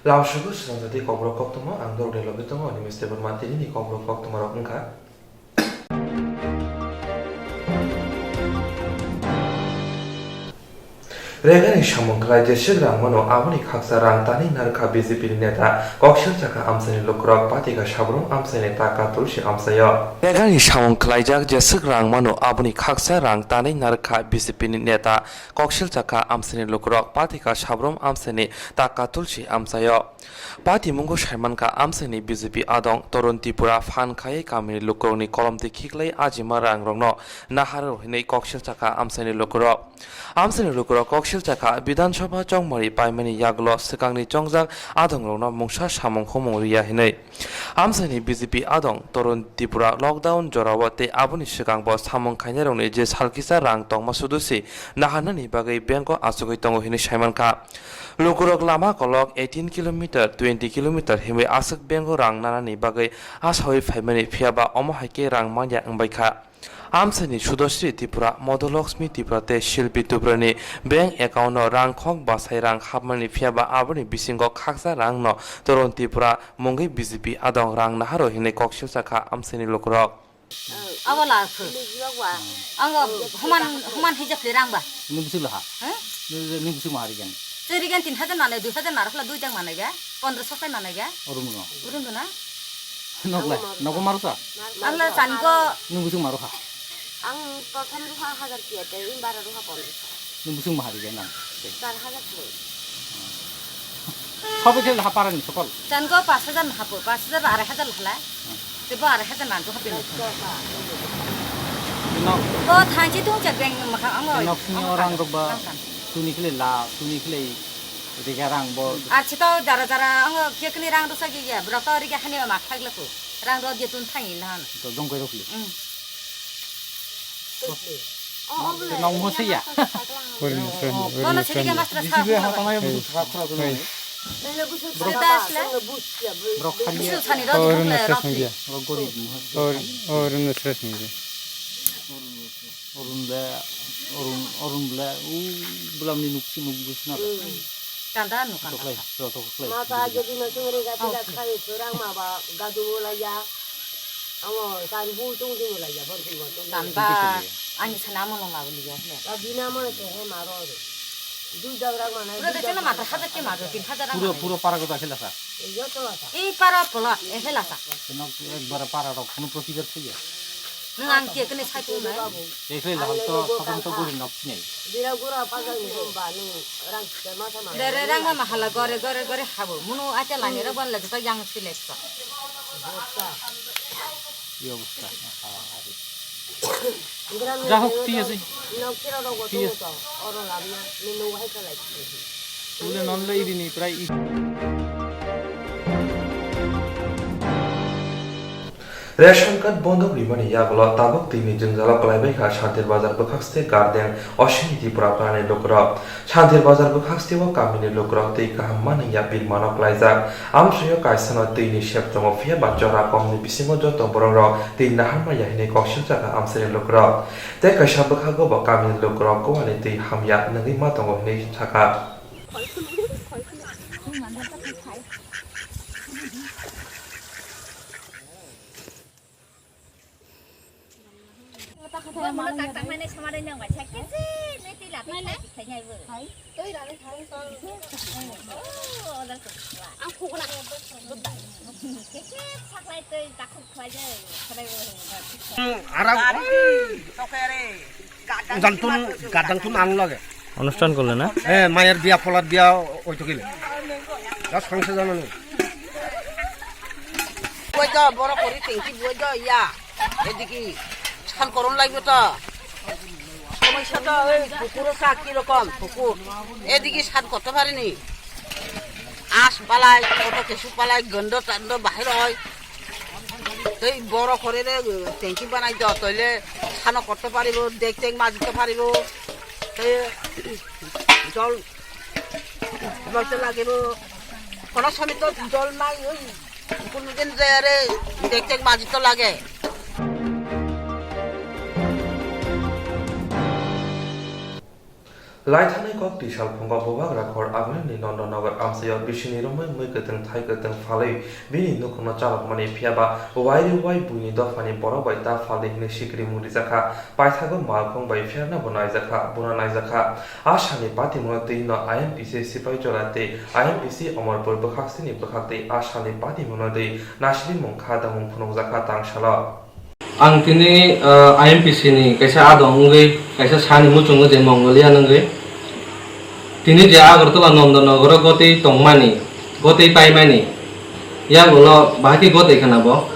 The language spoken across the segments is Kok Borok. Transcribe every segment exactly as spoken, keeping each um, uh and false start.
Rao sugu swnamjatwi kokborok koktwma ang dorokni logi tongo, Animesh Debbarma. Tinini kokborok koktwmarok wngkha. Regani samung khlai jeswk rang mano, aboni khaksa rang tanwi narwkha B J P ni neta. Koksil chakha amchaini lukurok, patika Sabrum amchaini taka Tulsi amchaio. Regani samung khlaijak jeswk rang mano, aboni khaksa rang tanwi narwkha B J P ni neta. Koksil chakha amchaini lukurok, patika Sabrum amchaini taka Tulsi amchaio. Patimungo saimankha, amchaini B J P adong Torun Tripura phan khaiwi kamini lukurokni kolomtwi khiklai ajima rangrokno naharo hinwi koksil chakha amchaini lukurok. Amchaini lukurok koksil chakha Bidhan Sabha chongmari paimani yagulo swkangni chongjak adongrokno mungsa samung humung riya hinwi. Amchaini B J P adong Torun Tripura lockdown jorao tei aboni swkangbo samung khainairokni je salkisa rang tongma sudusi naharnani bagwi bank-o achugwi tongo hinwi saimankha. Lukurok lama kolok eighteen kilometer, twenty kilometer himwi aswk bank-o rang nanani bagwi asaui phaimani, phiyaba omo hai khe rang manya wngbaikha. Amchaini Sudosri Tripura, Modolokshmi Tripura tei Shilpi Tripurani bank account-o rang khok bachai rang hapmani, phiyaba aboni bisingo khaksa rangno Torun Tripura mungwi B J P adong rang naharo hinwi koksil chakha amchaini lukurok. Abo la khu. Ang human, human hijab le rang ba. Ni bisi laha. Hah? Ni, ni bisi mahari gan. Seri gan tin hajar manai, dui hajar manai, khla dui jang manai ga, pondro so kai manai ga. Orum no. Orum no na? Nok lai, nok maru sa? Ang la chan go. Ni bisi maru ha. Ang prothom ruha hajar kiya te, in bara ruha pondro so. Ni bisi mahari gan na. Char hajar kiya. Sobe khe ha para ni sokol. Chan go pas hajar na hapo, pas hajar ba arai hajar hala. Tebo arai hajar mantu hapini. Nok. Bo thanchi tung chak beng makha ango. Nok sini orang rok ba. Tuni khle la, tuni khle rega rang bo. Ar chito jara jara ango kekni rang dosa giya. Bro to rega hani ma thak lako. Rang ro je tun thangi lahan. To jong koi rokli. Mm. Nok mo se ya. Bono sini ke mas rasa. Bisi be ha tamai bu thra thra. Sida asle. Bro khali. Bisu sani ro. Orun di na thokle ses roti. Media. Bro gorib. Orun di na ses media. Orun le, orun, orun le, u bulam ni nukchi nuk bus na. Kanda nu kanda. Toklai, to toklai. Mata jadi na sungre ga tiga khai surang ma ba gadu bola ya. Amo san bu tung tung bola ya, bor tung bor tung. Kanda, ani sana mo nong labu ni ya. Ba bina mo se he maro. Dui dagrang mana. Pura de chana mata hajar ke maro, tin hajar ang. Pura, pura para ko ta khela sa. Yo to sa. I para pola, e khela sa. Nok ekbar para rok, kono protibad thaiya. Nwng ang khe kene sai tong nai. Ekhle lahal to sabun to guri nok sinai. Bira gura pajak ni hom ba nwng rang khe ma sama. Dere rang ma hala gore gore gore habo. Munu acha lani ro ban lagi to yang select sa. Bota. Yo bota. Bira nwng Jahok, thik ase. Nok kira ro go to. Oro lab na. Ni nwng hai ka lai. Ule non le idini prai i- Ration card bondok rimani yagulo tabuk twini jwngjalo kwlaibaikha Shantir Bazar bwkhakste Garden Oshini Tripura parani lukurok. Shantir Bazar bwkhaksteo kamini lukurok twi kaham manwi yapir mano kwlaijak. Amsrio kaisano twini sep tongo, phiyaba jora komni bisingo joto borokrok twi naharmaya hinwi koksiljakha amchaini lukurok. Tei kaisa bwkhago bo kamini lukurok kuani twi hamya nungwi ma tongo hinwi sakha. Arang. Jantun, gadang tun ang lage. Onusthan korle na? Eh, mayer biya, polar biya, oi to kile. Das khangsa jano ni. Buai do, boro kori tengki buai do, ya. Ediki, san koron lagbo to. Somosya to, oi, pukuro sa ki rokom, pukur. Ediki san korte parini. Ash palai, koto kesu palai, gondo tando bahir oi. Tei boro kore re tengki banai do, toile sano korte paribo, dek tek majito paribo. Tei jol loito lagibo. Kono somoy to jol nai, oi, kono din je re dek tek majito lage. Laithanai kok twi salphungo Bubagra khor Agulini Nondonogor amchaio bisini romwi mwi kwtwng thai kwtwng phalwi bini nukhungno chalokmani, phiyaba wairi wai buini dophani borok bai ta phaldi hwnwi sikrimung rijakha. Paithago malkhung bai pherna bo naijakha, bono naijakha. A salni patimungo twi no I M P C Sipaijala tei I M P C Omorpur bwkhaksini bwkhaktwi a salni patimungo twi nasirimung kha damung phunukjakha tangsalo. Ang tini, ah, I M P C ni kaisa adong wngwi kaisa sani muchungo je Mongolian wngwi. Tini je Agartala Nondonogoro gotwi tongmani, gotwi paimani, yak ulo bahai khe gotwi khna bo.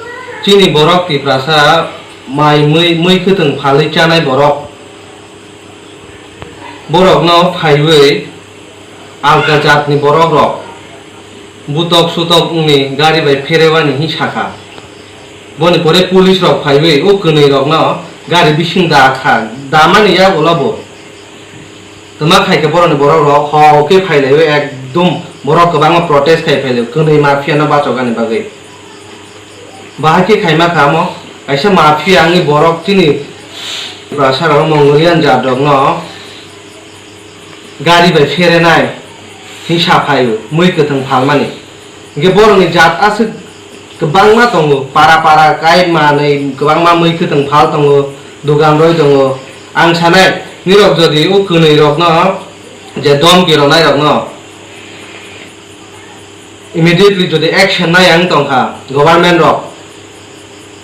Chini borok Tiprasa mai mui, mui kwthwng phalwi chanai borok. Borokno phaiwi alka jatni borokrok butok sutok wngni gari bai pherewani hwnwi sakha. Boni pore police rok phaiwi o kwnwi rokno gari bising da kha, damani yak ulo bo. Twma khai khe borokni borokrok hok hok khe phailaiwi ekdum borok kwbangma protest khai phailai kwnwi mafia no bachogani bagwi. Bahai khe khaima kha omo, kaisa mafia wngwi borok chini Tiprasa rok Mongolian jat rokno gari bai pherenai hwnwi sa phaio, mui kwthwng phalmani. Hinkhe borokni jat aswk kwbangma tongo, para para kai manwi kwbangma mui kwthwng phal tongo, dogan rwi tongo. Ang sanai, nirok jodi o kwnwi rokno je domki rwnai rokno immediately jodi action nai ang tongkha government rok,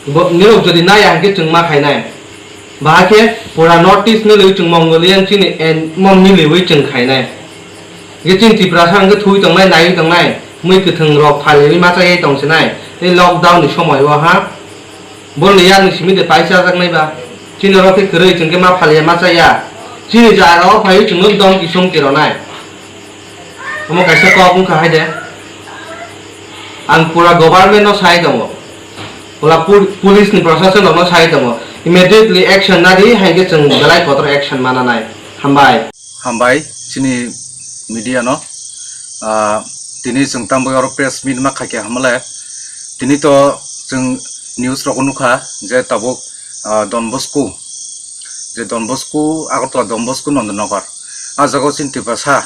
bo-, nirok jodi nai ang khe chwng ma khainai. Bahai khe pura North East miliwi chwng Mongolian chini en-, mo miliwi chwng khainai. Ge chini Tiprasa ang khe thui tongnai, naiwi tongnai, mui kwthwng rok phaliwi ma chayai tongsinai. Tei lockdown ni somoi o ha. Borokni yakni simi de paisa jaknai ba. Chini oro khe kwrwi chwng khe ma phalia ma chaya. Chini jaga o phaiwi chwngno dom kisum kironai. Omo kaisa kok wngkha hai de. Ang pura government no sai tongo. Pura pul-, police ni proshashan rok no sai tongo. Immediately action nadi hai khe chwng belai kotor action mananai. Hambai. Hambai chini media no. Ah, tini chwng tamo oro press meet ma khaikha hamle. Tini to chwng news rok nukha je tabuk, ah, Don Bosco, je Don Bosco, Agartala Don Bosco Nondonogor. Ah jaga o chini Tiprasa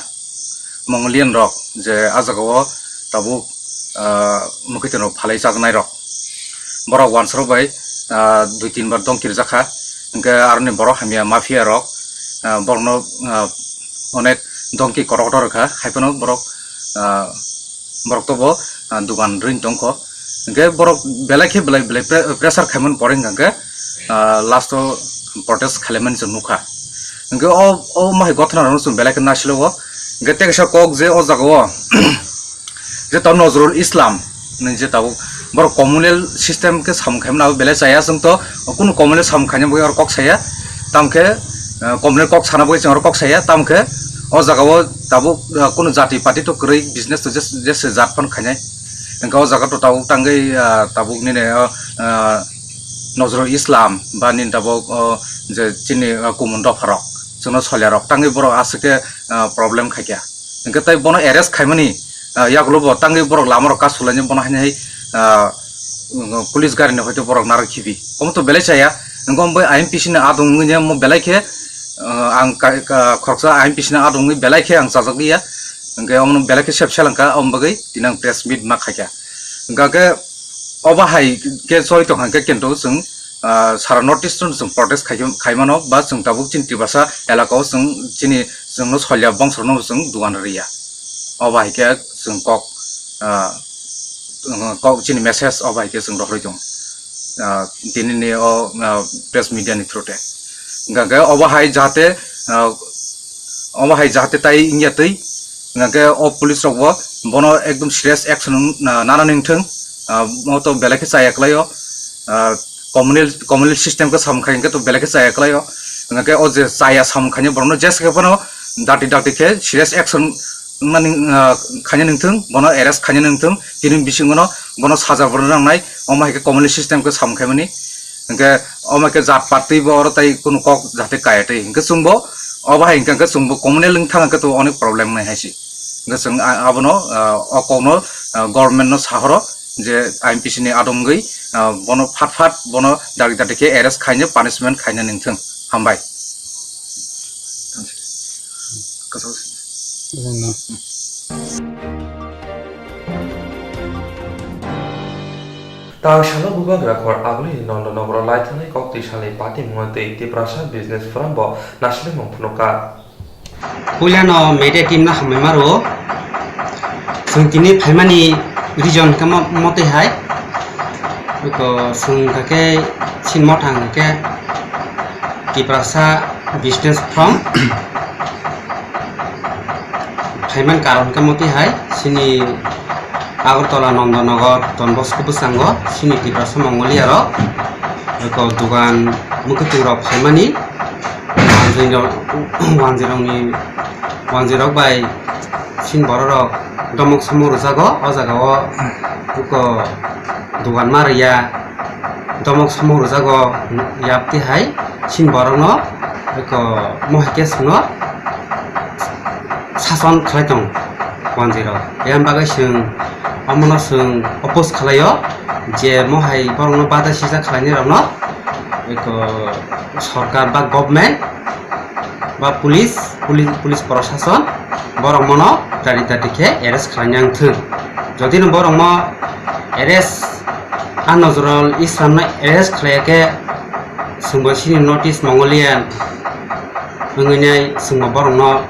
Mongolian rok je ah jaga o tabuk, ah, mwkhwtwng rok phalwi chajaknai rok. Borok wansarok bai, ah, dui tin bar dongki rwjakha. Hinkhe aroni borok hamya mafia rok, ah, borokno, ah, onek dongki kotor kotor rwkha. Haiphano borok, ah, borok to bo, ah, dogan ring tongkho. Hinkhe borok belai khe belai belai pre-, pressure khaimani pore hinkhe, ah, last o protest khailaimani chwng nukha. Hinkhe o, o mahai gothana rokno chwng belai khe naisilo o. Hinkhe tei kaisa kok je o jaga o je tamo Nozrul Islam ni je tabuk borok communal system khe samung khaimani abo belai chaya, chwng to kunu communal samung khaina bagwi oro kok saya, tamkhe, ah, communal kok sana bagwi chwng oro kok saya, tamkhe o jaga o tabuk, ah, kunu jati party to kwrwi business to jes-, jese jat phano khainai. Hinkhe o jaga to tabuk tangwi, ah, tabuk nini, ah, ah, Nozrul Islam ba nini tabuk, oh, je chini, ah, kumun dopharok, chwngno solyarok tangwi borok aswk khe, ah, problem khaikha. Hinkhe tei bono arrest khaimani, ah, yagulo bo tangwi borok lamarok kasulainai bono haino hai, ah, police garini hoito borok narwk khibi. Omo to belai chaya. Hinkhe omo bai I M P C ni adong wngya omo belai khe, ah, ang ka-, ka-, khoroksa I M P C ni adong wngwi belai khe ang chajak liya. Hinkhe omo belai khe sep selengkha, omo bagwi tini ang press meet ma khaikha. Hinkhe obo hai khe choli tongkha hinkhe kintu chwng, ah, sara North East no chwng protest khai-, khaimano ba chwng tabuk chini Tiprasa elaka o chwng chini chwngno solya bongsorokno chwng dugan rwya. Obo hai khe chwng kok, ah, kok chini message obo hai khe chwng rohorwi tongo. Ah, tini ni o, ah, press media ni through te. Hinkhe obo hai jahate, ah, omo hai jahate tai wngya twi, hinkhe o police rok bo bono ekdom serious action na-, nana nangthung, ah, mo to belai khe chaya kwlaio, ah, communal, communal system khe samung khai hinkhe to belai khe chaya kwlaio, hinkhe o je chaya samung khainai borokno jesa khe phano dakti dakti khe serious action wngmani, ah, khaina nangthung, bono arrest khaina nangthung, tini bisingo no bono saja bo rwnai, omo hai khe communal system khe samung khaimani. Hinkhe omo khe jat party bo oro tai kunu kok jate kaya twi. Hinkhe chwngbo obo hai hinkhe chwngbo communal wng thang khe to onek problem nai hai se. Hinkhe chwng a-, abono, ah, o kokno, ah, government no sahoro je I M P C ni adongwi, ah, bono phat phat bono dakti dakti khe arrest khaina punishment khaina nangthung. Hambai. Kwchang. Kwchang no. Tang salo bubagra khor agulini Nondonogoro laithani kok twi salni pati mungwi twi Tiprasa Business Forum bo naisingmung phunukha. Puilano media team no hambai maro. Chwng tini phaimani reason khe mo-, motwi hai. Eko chwng hwnkha khe chini motha hwnkha khe Tiprasa Business Forum. Phaimani karon hwnkhe motwi hai chini Agartala Nondonogor Don Bosco bwskango chini Tiprasa Mongolia rok eko dugan mwkhwtwng rok phaimani. Wanjwi rok, wanjwi rokni, wanjwi rok bai chini borok rok domok samung rwjago. O jaga o eko dugan ma rwya, domok samung rwjago. Yapti hai chini borok no eko mohai khe chwngno sason khlai tong wanjwi rok. Yang bagwi chwng omono chwng oppose khlaio je mohai borok no bada sijak khlainai rok no eko sorkar ba government ba police, police, police prosason borok mono dati dati khe arrest khlaina wngthwng. Jodi no borok mo arrest, a Nozrul Islam no arrest khlaiya khe chwngbo chini North East Mongolian wngwi nai chwngbo borok no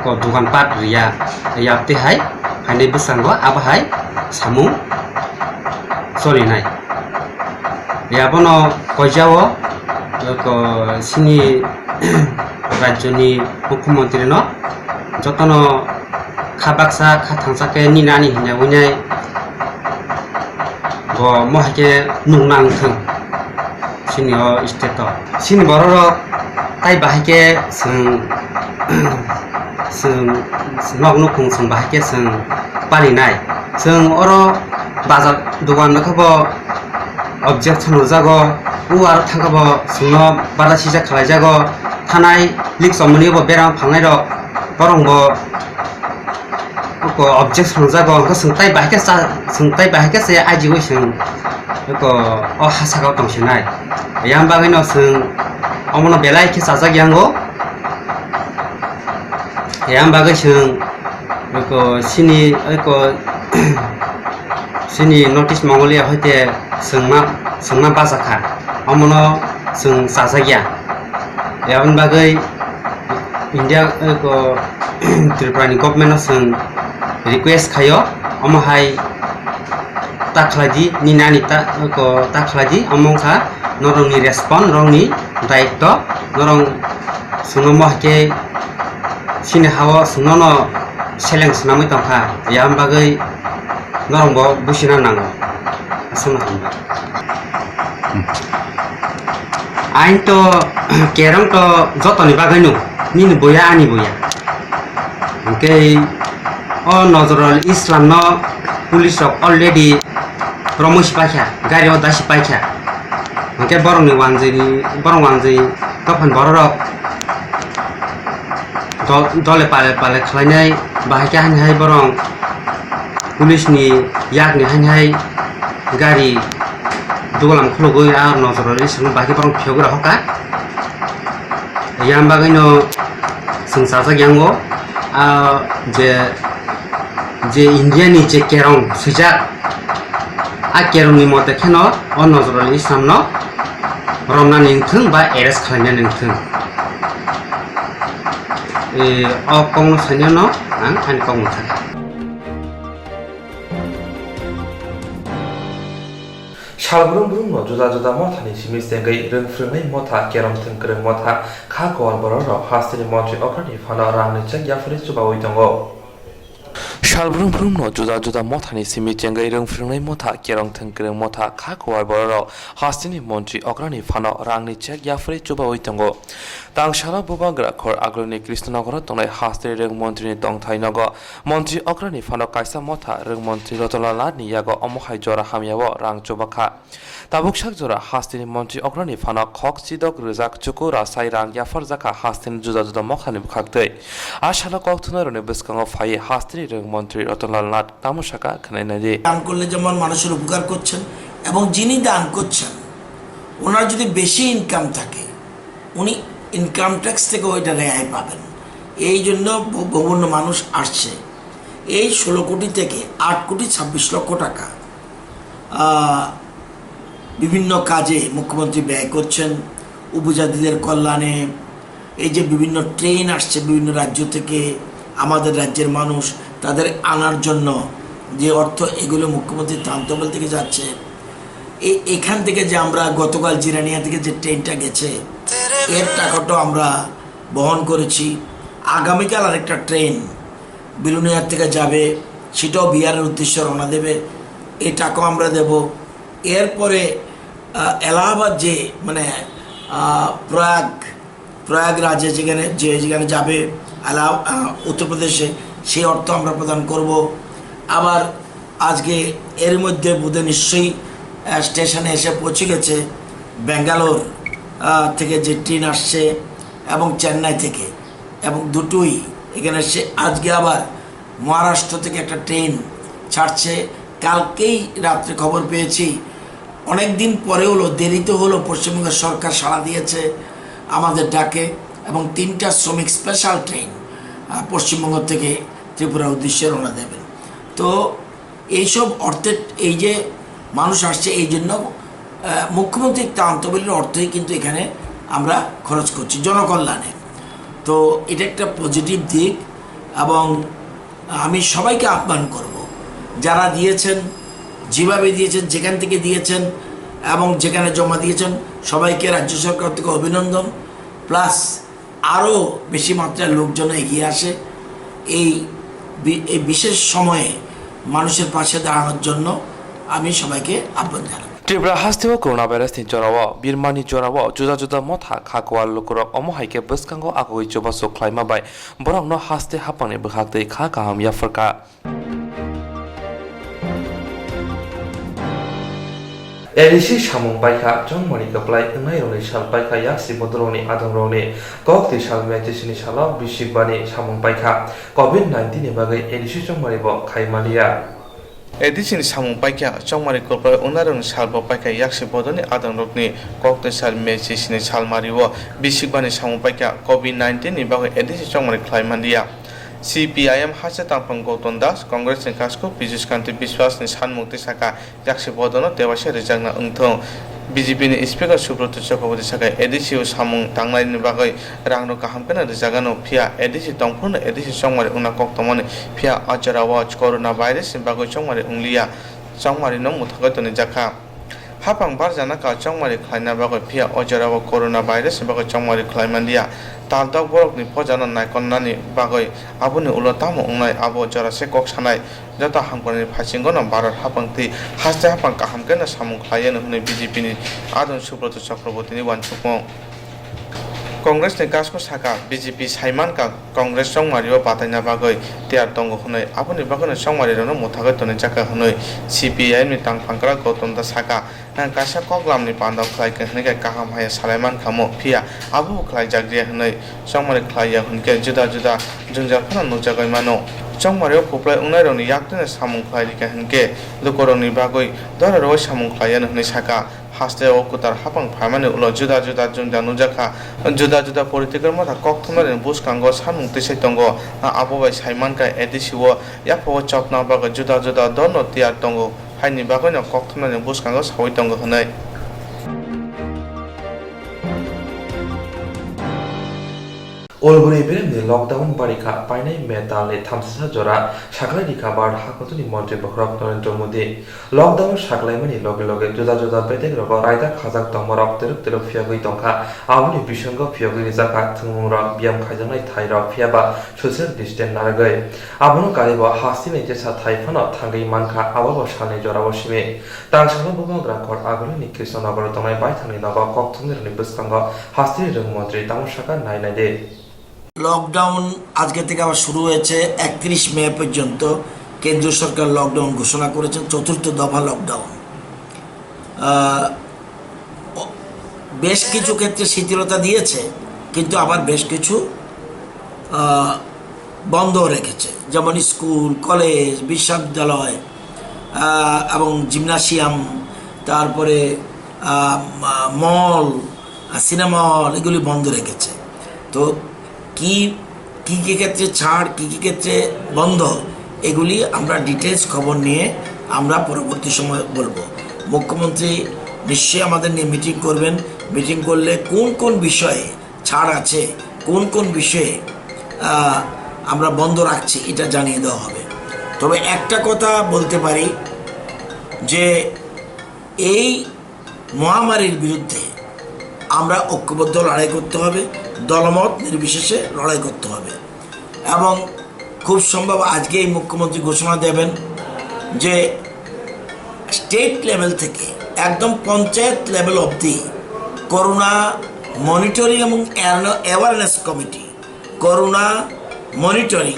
ko dugan pat riya, yapti hai phainai bwskango abo hai samung cholinai. Yabono koijao, ko, chini rajyoni mukhyamantri no jotono kha baksa kha thangsa khe ninani hinwi nai bo mohai khe nukna wngthwng chini o state o. Chini borok rok tai bahai khe chwng, chwng nok nukhung chwng bahai khe chwng palinai. Chwng oro bazar dogan rokhe bo objection rwjago, o aro thangkhe bo chwngno bada sijak khlaijago, thanai lik chomoni bo berama phalnai rok, borok bo objection rwjago, hwnkhe chwng tai bahai khe cha, chwng tai bahai khe se ajiwi chwng eko o ha saka o tongsinai. Yang bagwino chwng omono belai khe chajak yango. Yang bagwi chwng eko chini eko chini North East Mongolia hoite chwngma, chwngma bachakha, omono chwng chajak ya. Aboni bagwi India, eh, ko, Tripura ni government no chwng request khaio, omo hai ta khlai di, nini ani ta, ko, ta khlai di, omo wngkha norokni respond, norokni daitto, norok chwngno mo hai khe chini ha-o chwngno no seleng swnamwi tongkha, aboni bagwi norok bo buchina nango. Aswkno hambai. Ain to kerong to jotoni bagwi no, nini boya ani boya. Hwnkhe o Nozrul Islam no police rok already romwi si paikha, gari o dasi paikha. Hwnkhe borokni wanjwi ni, borok wanjwi dophani borok rok do-, dole pale pale khlainai, bahai khe hani hai borok police ni yak ni hani hai gari dugolam khulugwi a Nozrul Islam no bahai khe borok phiyogwi rok hoka. Yang bagwi no chwng chajak yango, a je, je India ni je kerong swijak, a kerong ni mote kheno o Nozrul Islam no romnani wngthwng ba arrest khlainani wngthwng. E, o kokno sanino ang ani kokno thang. Salbrum brumno juda juda mothani simi chengwi rwng phrwngnai motha, kerong thwng kwrwng motha, kha kuar bororok hasteni montri okrani phano rangni chek yaphari chubaui tongo. Salbrum brumno juda juda mothani simi chengwi rwng phrwngnai motha, kerong thwng kwrwng motha, kha kuar bororok hasteni montri okrani phano rangni chek yaphari chubaui tongo. Tangsalo bubagra khor agulini Krishnanogoro tongnai hasteni rwng montrini tongthai nogo montri okrani phano kaisa motha rwng montri Rotonlal Nathni yago omo hai jora hamyao rang chubakha. Tabuk sak jora hasteni montri okrani phano khok chidok rwjak chuku rasai rang yapharjakha hasteni juda juda mokhani bwkhaktwi. A salo kokthwnairokni bwskango phaiwi hasteni rwng montri Rotonlal Nath tamo sakha khwnainai di. দান করলে যেমন মানুষের উপকার করছেন এবং যিনি দান করছেন ওনার যদি বেশি ইনকাম থাকে উনি ইনকাম ট্যাক্স থেকেও এটা রেহাই পাবেন। এই জন্য ব-, বঙ্গবন্ধু মানুষ আসছে। এই ষোলো কোটি থেকে আট কোটি ছাব্বিশ লক্ষ টাকা, আহ, বিভিন্ন কাজে মুখ্যমন্ত্রী ব্যয় করছেন, উপজাতিদের কল্যাণে। এই যে বিভিন্ন ট্রেন আসছে বিভিন্ন রাজ্য থেকে, আমাদের রাজ্যের মানুষ তাদের আনার জন্য যে অর্থ, এগুলো মুখ্যমন্ত্রী ত্রাণ তহবিল থেকে যাচ্ছে। এ-, এখান থেকে যে আমরা গতকাল জিরানিয়া থেকে যে ট্রেনটা গেছে, এর টাকাটাও আমরা বহন করেছি। আগামীকাল আরেকটা ট্রেন বিলোনিয়া থেকে যাবে, সেটাও বিহারের উদ্দেশ্যে রওনা দেবে, এই টাকাও আমরা দেব। এরপরে, আহ, এলাহাবাদ যে, মানে, আহ, প্রয়াগ, প্রয়াগরাজে যেখানে, যে যেখানে যাবে এলাহ-, আহ, উত্তরপ্রদেশে, সেই অর্থ আমরা প্রদান করব। আবার আজকে এর মধ্যে বোধহয় নিশ্চয়ই, আহ, স্টেশনে এসে পৌঁছে গেছে ব্যাঙ্গালোর, আহ, থেকে যে ট্রেন আসছে এবং চেন্নাই থেকে, এবং দুটোই এখানে এসছে। আজকে আবার মহারাষ্ট্র থেকে একটা ট্রেন ছাড়ছে। কালকেই রাত্রে খবর পেয়েছি, অনেক দিন পরে হলো, দেরিতে হলো, পশ্চিমবঙ্গ সরকার সাড়া দিয়েছে আমাদের ডাকে, এবং তিনটা শ্রমিক স্পেশাল ট্রেন, আহ, পশ্চিমবঙ্গ থেকে ত্রিপুরার উদ্দেশ্যে রওনা দেবেন। তো এইসব অর্থের, এই যে মানুষ আসছে, এই জন্য, আহ, মুখ্যমন্ত্রীর ত্রাণ তহবিলের অর্থই কিন্তু এখানে আমরা খরচ করছি জনকল্যাণে। তো এটা একটা পজিটিভ দিক, এবং আমি সবাইকে আহ্বান করব, যারা দিয়েছেন, যেভাবে দিয়েছেন, যেখান থেকে দিয়েছেন এবং যেখানে জমা দিয়েছেন, সবাইকে রাজ্য সরকার থেকে অভিনন্দন। প্লাস আরও বেশি মাত্রায় লোকজন এগিয়ে আসে এই বি-, এই বিশেষ সময়ে মানুষের পাশে দাঁড়ানোর জন্য আমি সবাইকে আহ্বান জানাই। Tripura hasteo coronavirus ni jorao, birmani jorao juda juda motha khakual lukurok omo hai khe bwskango agoi chubachu khlaima bai borokno haste haphangni bwkhaktwi kha kaham yapharkha. A D C samung paikha, chongmani kwplai wngnairokni sal paikha, yaksi bodolrokni adongrokni kok twi sal mechisini salo bisikbani samung paikha. Covid nineteen ni bagwi A D C chongmani bo khai maliya. A D C ni samung paikha, chongmani kwplai wngnairokni salbo paikha, yaksi bodolni adongrokni kok twi sal mechisini sal mario bisikbani samung paikha. Covid nineteen ni bagwi A D C chongmani khlai manliya. C P I M haste tangphang Gautam Das, Congress ni Kasko Pijus Kanti Biswas ni sanmung twi saka, yaksi bodono tewaisa rijakna wngthung. B J P ni Speaker Subrata Chakraborty saka, A D C o samung tangnaini bagwi rangno kaham kheno rijagano, phiya A D C tongphuru no A D C chongmari wngna kok tongmani, phiya o jorao coronavirus ni bagwi chongmari wngliya, chongmarino mwthagwi tonijakha. Haphang barjana ka chongmari khlaina bagwi, phiya o jorao coronavirus ni bagwi chongmari khlai manliya. Taldok borokni pojano naikolnani bagwi aboni ulo tamo wngnai, abo jorase kok sanai. Joto hamkrai ni phaisingno Bharat haphang twi haste haphang kaham kheno samung khlai anw hwnwi B J P ni adon Subrata Chakraborty ni uansukmung. Congress ni Kasko saka, B J P sai mankha Congress chongmario bataina bagwi tiyar tongo hwnwi, aboni bagwino chongmarirokno mwthagwi tonwi jakha hwnwi C P I M ni tangphangkra Gautam Das saka. Ang kaisa koklamni panda khlai kha hwnwi khe kaham hai salai mankha mo, phiya abobo khlaijak ya hwnwi chongmari khlai ya hwn khe juda juda jwngjal phano nukjagwi mano. Chongmario kwplai wngnairokni yaktwino samung khlai rikha hwn khe lukurokni bagwi dora rwui samung khlai anw hwnwi sakha. Hasteo kwtal haphang phaimani ulo juda juda jwngjal nukjakha. Juda juda political motha kokthumnairokni bwskango sanmung tisai tongo. Abo bai sai mankha A D C o yaphao chopna bagwi juda juda dolno tiyar tongo. Haini bagwino kokthumnairokni bwskango saui tongo hwnwi. Ulguri beremni lockdown barikha painai May talni thamsasa jora saklai rikha Bharat hakotorni montri bokhorok Narendra Modi. Lockdown saklaimani loge loge juda juda bedek rogo raida khajak tongmarok teruk teruk phiyogwi tongkha. Aboni bisingo phiyogwi rijakha thwngmungrok, biyam khaijaknai thairok, phiyaba social distance narwgwi. Abono karibo hasteni jesa thai phano thangwi mankha, abobo salni jorao simi. Tangsalo bubagra khor agulini Krishnanagar tongnai baithangni nogo kokthumnairokni bwskango hasteni rwng montri tamo sakha nai nai di. Lockdown আজকে থেকে আবার শুরু হয়েছে, একত্রিশ মে পর্যন্ত কেন্দ্রীয় সরকার লকডাউন ঘোষণা করেছেন, চতুর্থ দফা লকডাউন। আহ, বেশ কিছু ক্ষেত্রে শিথিলতা দিয়েছে, কিন্তু আবার বেশ কিছু, আহ, বন্ধও রেখেছে, যেমন স্কুল, কলেজ, বিশ্ববিদ্যালয়, আহ, এবং জিমনাসিয়াম, তারপরে, আহ, মল, আহ, সিনেমা হল, এগুলি বন্ধ রেখেছে। তো কি কি কি ক্ষেত্রে ছাড়, কি কি ক্ষেত্রে বন্ধ, এগুলি আমরা ডিটেলস খবর নিয়ে আমরা পরবর্তী সময় বলবো। মুখ্যমন্ত্রী নিশ্চয়ই আমাদের নিয়ে মিটিং করবেন। মিটিং করলে কোন কোন বিষয়ে ছাড় আছে, কোন কোন বিষয়ে আহ, আমরা বন্ধ রাখছি, এটা জানিয়ে দেওয়া হবে। তবে একটা কথা বলতে পারি যে এই মহামারীর বিরুদ্ধে আমরা ঐক্যবদ্ধ লড়াই করতে হবে, দলমত নির্বিশেষে লড়াই করতে হবে। এবং খুব সম্ভব আজকেই মুখ্যমন্ত্রী ঘোষণা দেবেন যে স্টেট লেভেল থেকে একদম পঞ্চায়েত লেভেল অবধি করোনা মনিটরিং এবং awareness committee, corona monitoring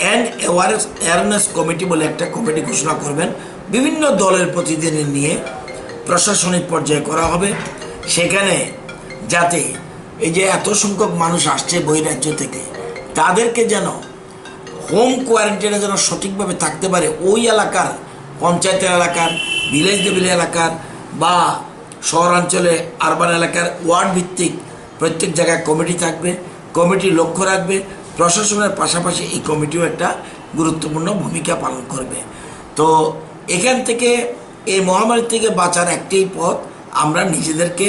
and awareness committee বলে একটা কমিটি ঘোষণা করবেন। বিভিন্ন দলের প্রতিনিধি নিয়ে প্রশাসনিক পর্যায়ে করা হবে। সেখানে যাতে এই যে এত সংখ্যক মানুষ আসছে বহিরাজ্য থেকে, তাদেরকে যেন হোম কোয়ারেন্টাইনে যেন সঠিকভাবে থাকতে পারে, ওই এলাকার, পঞ্চায়েতের এলাকার, ভিলেজ লেভেল এলাকার বা শহরাঞ্চলে, আরবান এলাকার ওয়ার্ড ভিত্তিক প্রত্যেক জায়গায় কমিটি থাকবে। কমিটি লক্ষ্য রাখবে, প্রশাসনের পাশাপাশি এই কমিটিও একটা গুরুত্বপূর্ণ ভূমিকা পালন করবে। তো এখান থেকে, এই মহামারী থেকে বাঁচার একটাই পথ, আমরা নিজেদেরকে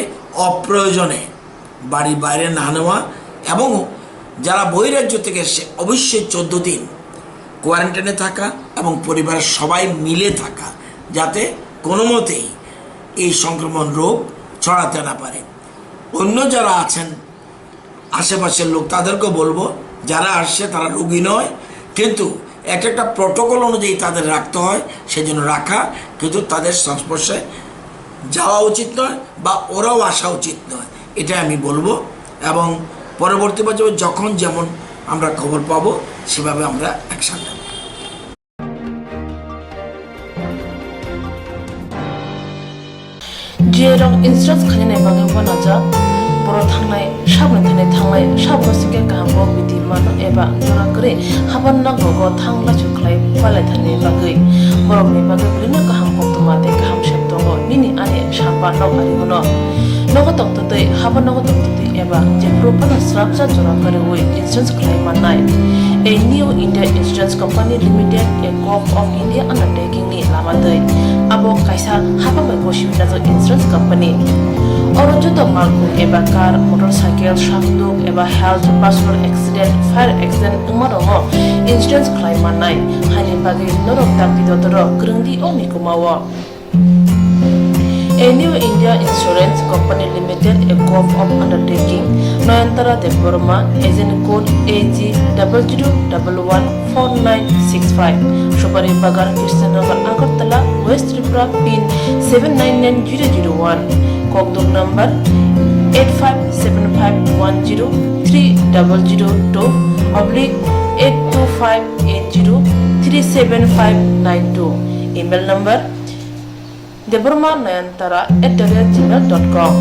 অপ্রয়োজনে বাড়ির বাইরে না নেওয়া এবং যারা বহিরাজ্য থেকে এসে অবশ্যই চোদ্দ দিন কোয়ারেন্টাইনে থাকা এবং পরিবারের সবাই মিলে থাকা, যাতে কোনো মতেই এই সংক্রমণ রোগ ছড়াতে না পারে। অন্য যারা আছেন আশেপাশের লোক, তাদেরকেও বলবো, যারা আসছে তারা রোগী নয়, কিন্তু একটা একটা প্রোটোকল অনুযায়ী তাদের রাখতে হয়, সেজন্য রাখা, কিন্তু তাদের সংস্পর্শে যাওয়া উচিত নয় বা ওরাও আসা উচিত নয়, এটা আমি বলবো। এবং পরবর্তী পর্যায়ে যখন যেমন আমরা খবর পাবো, সেভাবে আমরা অ্যাকশন নেব। J rok insurance khainani bagwi uanajak. Borok thangnai, saboni thani thanglai, saboni sike kaham bo bidi mano eba jora kwrwi haban nago go thang lachu khlai palai thani bagwi. Borokni bagwi bwrwino kaham koktwma tei kaham sep tongo nini ani sapa nok ari uno. Nogo tongtwtwi, haban nogo tongtwtwi eba jephuru phano srapsa jora kwrwi insurance khlai mannai. A New India Insurance Company Limited, a Govt of India undertaking ni lama twi. Abo kaisa hapang bai bo simi najak insurance company. Oro joto malkhung eba car, motorcycle, sakduk eba health, personal accident, fire accident wngma rokno insurance khlai mannai. Haini bagwi norok dakti dotoro kwrwng di o mikuma o. A New India Insurance Company Limited, a Govt of undertaking, Nayantara Debbarma, agent code A G double zero double one four nine six five, Supari Bagan, Krishnanagar, Agartala, West Tripura, pin seven nine nine zero zero one, kokdok number eight five seven five one zero three double zero two oblique eight two five eight zero three seven five nine two, email number Debbarma Nayantara at the rate gmail dot com.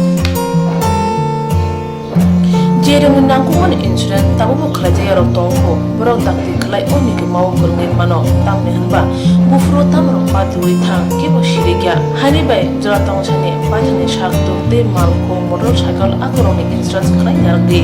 Jerwngni nangkukmani insurance tabukbo khlaijak yarok tongkho, borok dakti khlai o mikuma o kwrwngwi mano, tamni hwnba buphuru tamrok patiui thang kebo sirikya, haini bai jora tongsani paithakni sakduk tei malkhung motorcycle akorokni insurance khlai narwkdi.